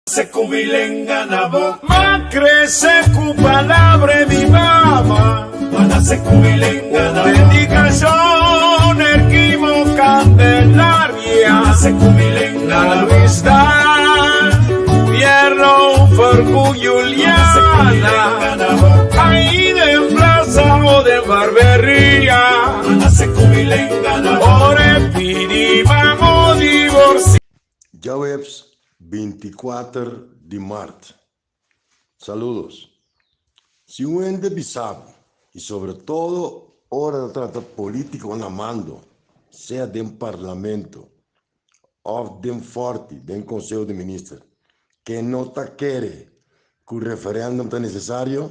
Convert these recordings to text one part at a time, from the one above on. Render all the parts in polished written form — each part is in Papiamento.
Se ku mi lenga na bo. M'a krese ku palabra e mi mama. M'a nase ku mi lenga na bo. Dedikashon Erquimo Candelaria. M'a nase ku mi lenga na bo. Luis Dan Fierro Fergu Juliana. Ahí den plaza o den barberia. M'a nase ku mi lenga na bo. Ora e pidi mamo divorcia. Djaweps 24 di mart. Saludos. Si un hende bisa bo, y sobre todo ora ta trata politiconan na mando, sea den parlamento of den forti, den conseho di minister, ke no ta kere cu referendum ta necesario,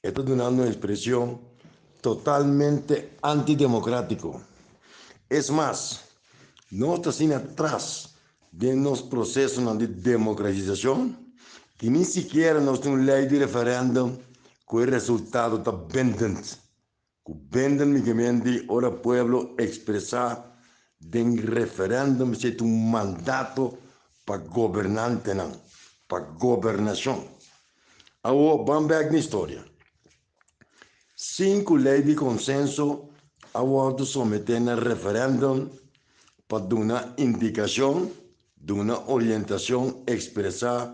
e ta dunando un expresion totalmente antidemocratico. Es mas, nos ta asina atras den nos procesonan di democratisacion ki ni sikiera nos tin un ley di referendum cu e resultado ta bindend. Cu bindend mi ke men di ora pueblo expresa den referendum esey ta un mandato pa gobernantenan, pa gobernacion. Awor ban bek na historia. Sinku lei di konsenso a wòrdu someté na referèndum pa duna indikashon, duna orientashon, ekspresá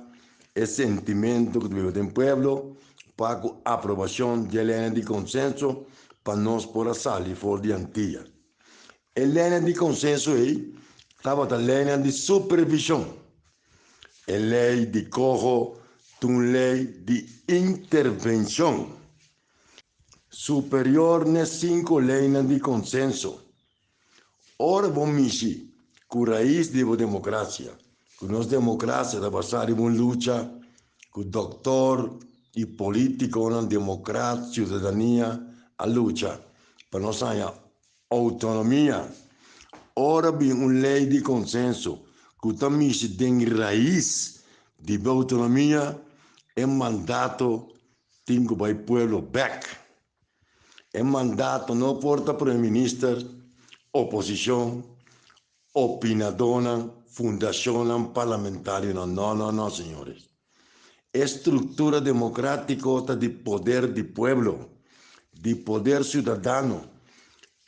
e sentimentu ku ta biba den pueblo pa ku aprobashon di e leinan di konsenso pa nos por a sali for di Antia. E leinan di konsenso ei tabata leinan di supervishon. E lei di koho ta un lei di intervenshon superior n'e sinku leinan di konsenso. Ora bo mishi ku rais di bo demokrasia, ku nos demokrasia ta basá riba un lucha ku dòktor i polítikonan demokrat siudadania a lucha pa nos haña Outonomia, Ora bin un lei di konsenso ku ta mishi den rais di bo outonomia, e mandato tin ku bai pueblo bèk. E mandato no por ta prome minister, oposishon, opinadónan, fundashonnan, parlamentarionan. No, no, no, señores. E struktura demokratiko ta di poder di pueblo, di poder siudadano.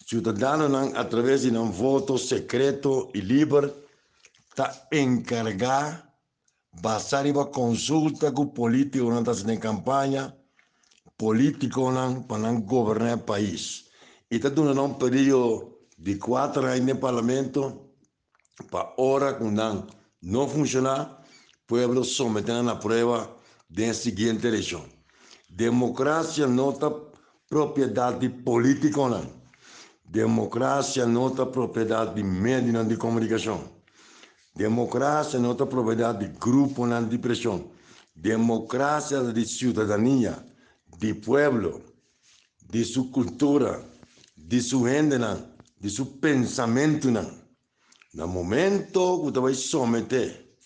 Siudadanonan a traves di nan voto sekreto i liber ta enkargá basá riba konsulta ku polítikonan ta hasi den kampaña, polítikonan pa nan goberná e pais. I ta duna nan un periodo di kuater aña den parlamento pa ora ku nan no funshoná, pueblo somete nan na prueba den e siguiente elekshon. Demokrasia no ta propiedat di polítikonan. Demokrasia no ta propiedat di medionan di komunikashon. Demokrasia no ta propiedat di gruponan di preshon. Demokrasia ta di siudadania, di pueblo. di su kultura, di su hendenan, di su pensamentunan. Na momento ku ta bai someté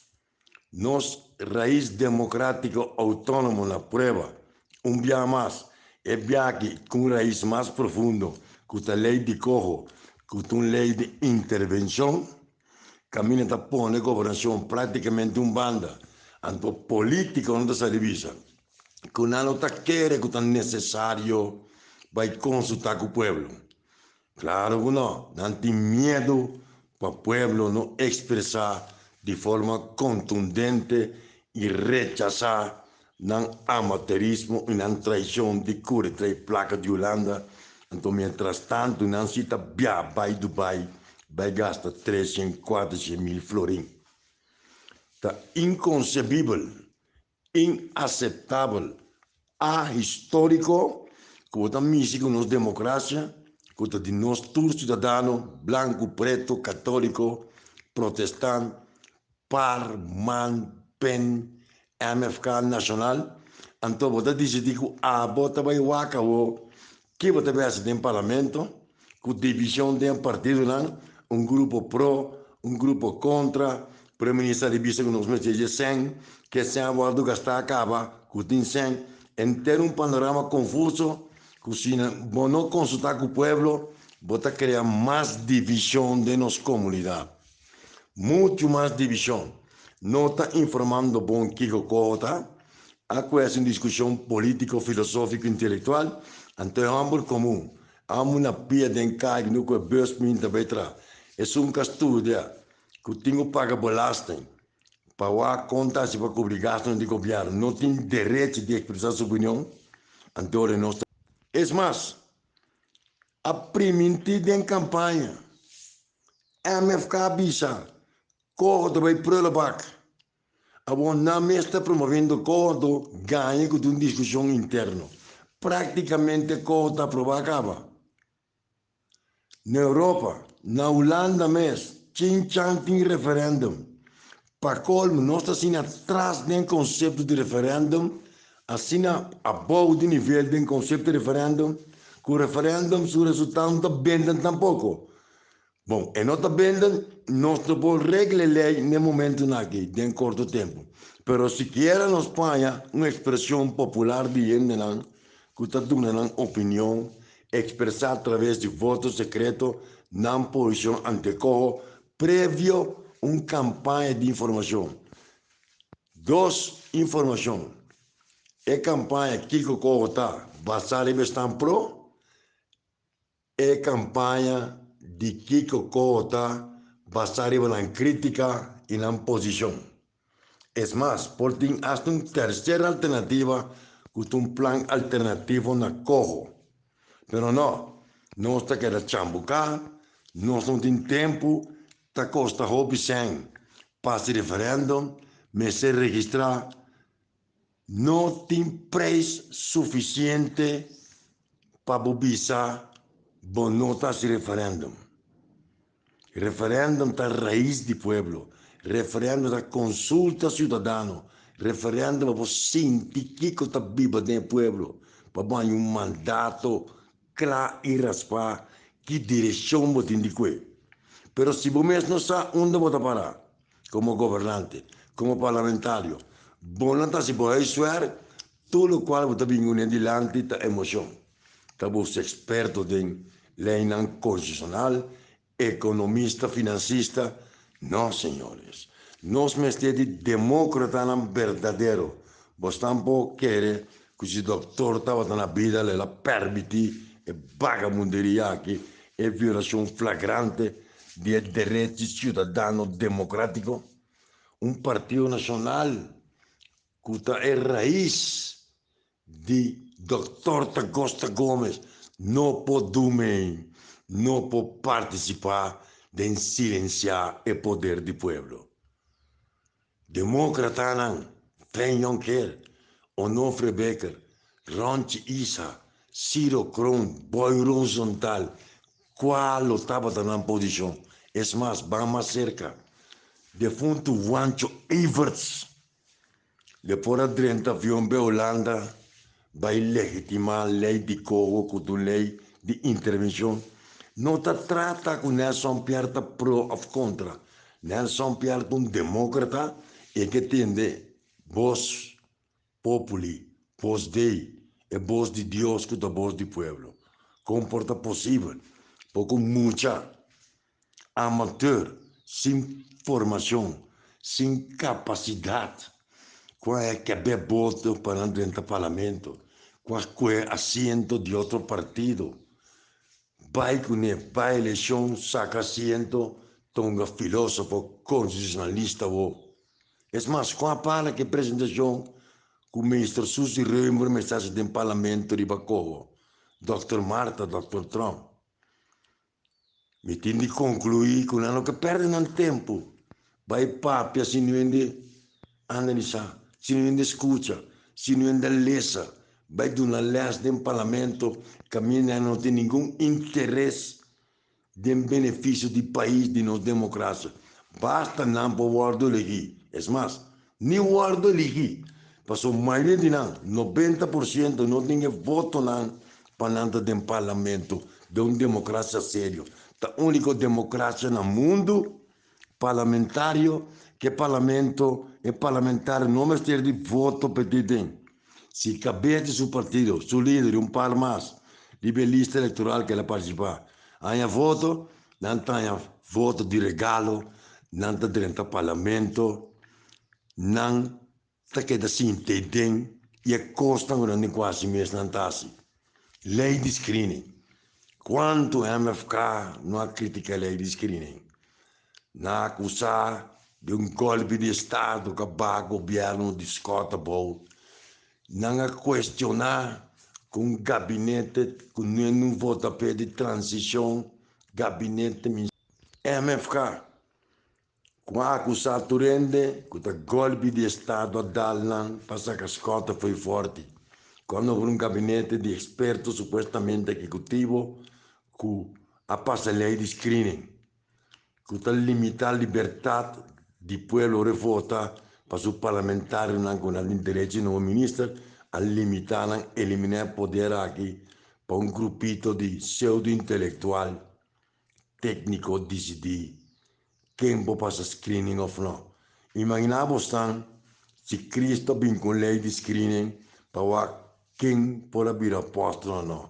nos rais demokratiko outónomo na prueba un bia mas, e bia aki ku un rais mas profundo ku ta lei di koho, ku ta un lei di intervenshon, kaminda ta pone gobernashon praktikamente un banda, anto polítikonan ta sali bisa. ku nan no ta kere ku ta nesesario bai konsultá ku pueblo. Klaro ku no, nan tin miedu pa pueblo no ekspresá di forma kontundente i rechasá nan amaterismo i nan traishon di kuri trae plaka di Hulanda, anto mientrastantu nan si ta bia bai Dubai bai gasta treshen, kuatershen mil florin. Ta inkonsebibel Inaseptabel, ahistoriko ku bo ta mishi ku nos demokrasia ku ta di nos tur siudadano, blanku, pretu, katoliko, protestant, par, man, pen, MFK, nashonal, anto bo ta disidí ku abo ta bai wak awo ki bo ta bai hasi den parlamento ku divishon den partidonan, un grupo pro, un grupo kontra, Prome Minister a bisa ku nos mester dje sèn, ke sèn a wòrdu gastá a kaba, ku tin sèn, henter un panorama konfuso ku si bo no konsultá ku pueblo bo ta krea mas divishon den nos komunidat, muchu mas divishon. No ta informando bon kiko coho ta, a cuesta un discusion politico, filosofico, intelectual, anto e homber comun, amo na pia den caya no cu e bus minta bay tra, esun ca studia, cu tin cu paga belasting, pa wak con ta haci pa cubri gastonan di gobierno, no tin derecho di expresa su opinion, anto ora nos ta. Es mas, a priminti den campaña, MFK a bisa, Coho ta bai prullenbak. Awor nan mes ta promoviendo coho anto gaña cu ta un discusion interno. Practicamente coho ta aproba caba. Na Europa, na Hulanda mes, chin chan tin referendum. Pa colmo nos ta asina atras den concepto di referendum, asina abou di nivel den concepto di referendum, cu referendum su resultado no ta benden tampoco. Bon, e no ta benden, nos no por regla e ley n'e momentonan aki, den corto tempo. Pero sikiera nos paña un expresion popular di hendenan cu ta duna nan opinion, expresa a traves di voto secreto nan posicion ante coho previo un campaña di informacion. Dos informacion, E campaña Kico Coho ta basa riba esnan pro? E kampaña di Kiko Coho ta basá riba nan krítika i nan posishon. Es mas, por tin asta un terser alternativa ku ta un plan alternativo na Coho. Pero no, nos ta keda chambuká, nos no tin tempu, ta kosta hopi sèn pa hasi referèndum, mester registrá. No tin prijs sufisiente pa bo bisa bo no ta hasi referendum. Referendum ta rais di pueblo, referendum ta konsulta siudadano, referendum pa bo sinti kiko ta biba den e pueblo, pa bo haña un mandato kla i raspá ki direkshon bo tin di kue. Pero si bo mes no sa unda bo ta pará, Komo gobernante, komo parlamentario, bo no ta hasi bo huiswerk, tur lokual bo ta bin kuné dilanti ta emoshon. Ta buska eksperto den leinan konstitushonal, ekonomista, finansista. No, señores. Nos mester di demókratanan berdadero. Bosnan por kere ku si dòktor tabata na bida lo el a pèrmití e bagamunderia aki, e violashon flagrante di e derechi siudadano demokrátiko? Un partido nashonal ku ta e rais di dòktor Tagosta Gomez no por dume, no por partisipá den silensiá e poder di pueblo. Demókratanan, Fijn Jonker, Onofre Becker, Ronchi Isa, Ciro Kroon, Boy Rosenthal, kua lo tabata nan posishon? Es mas, ban mas serka, defuntu Wancho Everts le por a drenta avion be Holanda bai legitimá lei di Coho ku ta un lei di intervenshon. No ta trata ku Nelson Pierre ta pro òf kontra. Nelson Pierre ta un demókrata i e ke tende bos populi, bos dei, e bos di Dios ku ta bos di pueblo. Kon por ta posibel poko mucha amateur, sin formacion, sin capacidad, cu a kebe boto pa nan drenta parlamento, cu a coge asiento di otro partido, bay cune, bay eleccion, saca asiento, tonga filosofo, constitucionalista bo. Es mas, cu a para cu e presentacion cu Minister Suzy Römer mester haci den parlamento riba coho, Dòkter Martha, Dòkter Tromp. Mi tin di konkluí ku nan no ke pèrdè nan tempu bai papia sin no hende analisá, sin no hende skucha, sin no hende lesa, bai duna lès den parlamento kaminda nan no tin ningun interes den benefisio di pais, di nos demokrasia. Basta nan por wòrdu eligí. Es mas, ni wòrdu eligí, pasobra mayoria di nan, 90%, no tin e votonan pa nan ta den parlamento den un democracia serio. Ta unico democracia na mundo parlamentario ke parlamento e parlamentario no mester di voto pa e den. Si cabes di su partido, su lider y un par mas riba e lista electoral ke el a participa haña voto, nan ta haña voto di regalo, nan ta drenta parlamento. Nan ta keda sinta ei den i e kosnan ku nan tin ku hasi mes nan ta hasi. Lei di screening. Kuantu MFK no a kritika lei di screening? Nan a akusá di un golpi di estado ku a baha gobièrnu di Scott abou. Nan a kuestioná ku un gabinete ku no vota p'e di transishon, gabinete MFK. Ku a akusá tur hende ku ta gòlpi di estado a dal nan pa saka Schotte fo'i fòrti, ku a nombra un gabinete di eksperto supuestamente ehekutivo ku a pasa lei di screening ku ta limitá libertat di pueblo ora e vota pa su parlamentarionan ku nan tin derecho di nombra minister, a limitá nan, eliminá e poder aki pa un grupito di pseudo-intelektual. Tékniko disidí ken por pasa screening òf no. Imaginá bosnan si Cristo a bin ku un lei di screening pa wak ken por a bira apòstel òf no.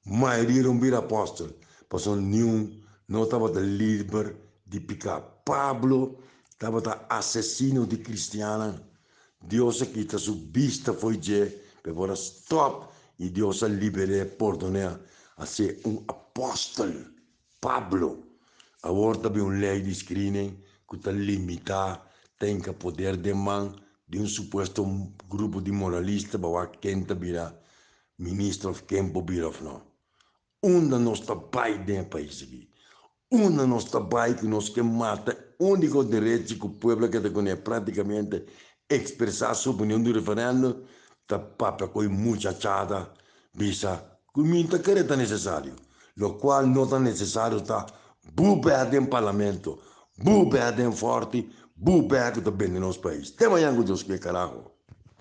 Mayoria lo bira apòstel pasobra niun no tabata liber di piká. Pablo tabata asesino di kristiannan. Dios a kita su bista fo'i dje pa e por a stòp i Dios a liber'é, pordon'é, hasié un apòstel. Pablo, Awor ta bin un lei di screening ku ta limitá tenka poder den man di un supuesto grupo di moralista pa wak ken ta bira minister òf ken por bira òf no. Unda nos ta bai den e pais aki? Unda nos ta bai ku nos ke mata e úniko derechi ku pueblo a keda kuné práktikamente ekspresá su opinion di referèndum ta papia ku e muchachada bisa ku mi ta kere ta nesesario. Lokual no ta nesesario ta bubè den parlamento, bubè den fòrti, bubè ku ta bende nos pais. Te mañan ku Dios ke karaho.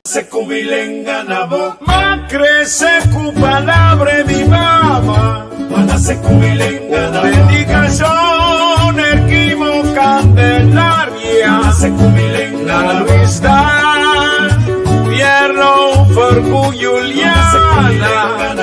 Se ku mi lenga na bo. M'a krese ku palabra e mi mama. M'a nase ku mi lenga na bo. Dedikashon Erquimo Candelaria. M'a nase ku mi lenga na bo. Luis Dan, Pierre Lover ku Juliana.